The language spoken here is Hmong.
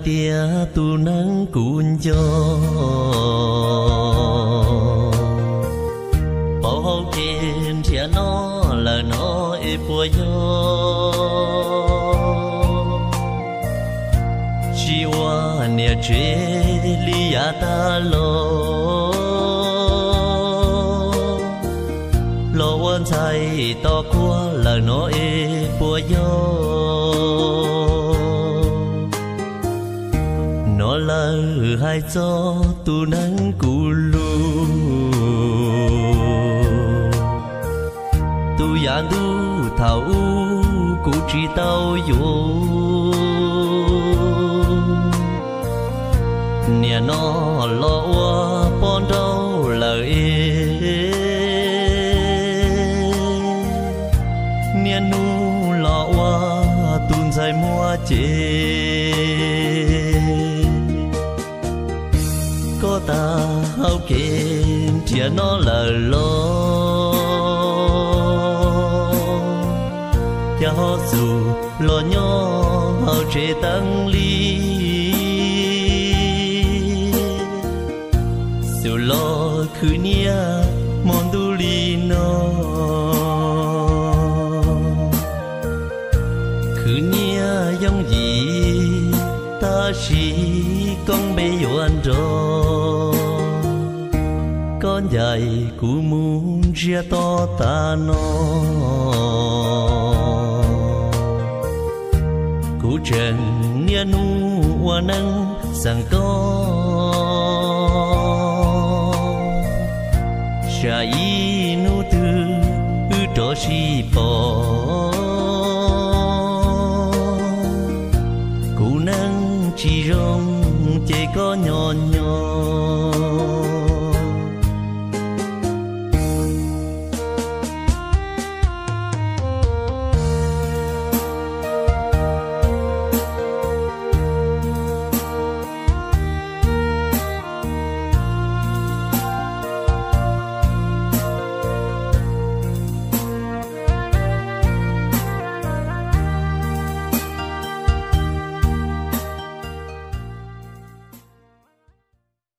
Tias tus neeg kuv nco, pauv hau kev nrhiav no lawm no es puas yog? Tsis ua niam tsev li yav tag los, los ua ntxhais tos quaj lawm no es puas yog? No lawm hais txog tus neeg kuv hlub, tus yav ntuj thaum ub kuv tsis tau yuav, niaj no los ua poj nraug lawm es, niaj hnub los ua tus ntxhais muaj ces. Koj tag hau kev nrhiav no lawm los, cas ho xub los nyob hauv tsev teeb li, xub los khwv nyiaj hmo ntuj li no. Khwv nyiaj yooj yim tab sis koj npe yuav nrov, koj ncaim kuv mus ntsiag to tas no. Kuv tseem niaj hnub ua neej xeem koj, tsam ib hnub twg wb rov sib pom.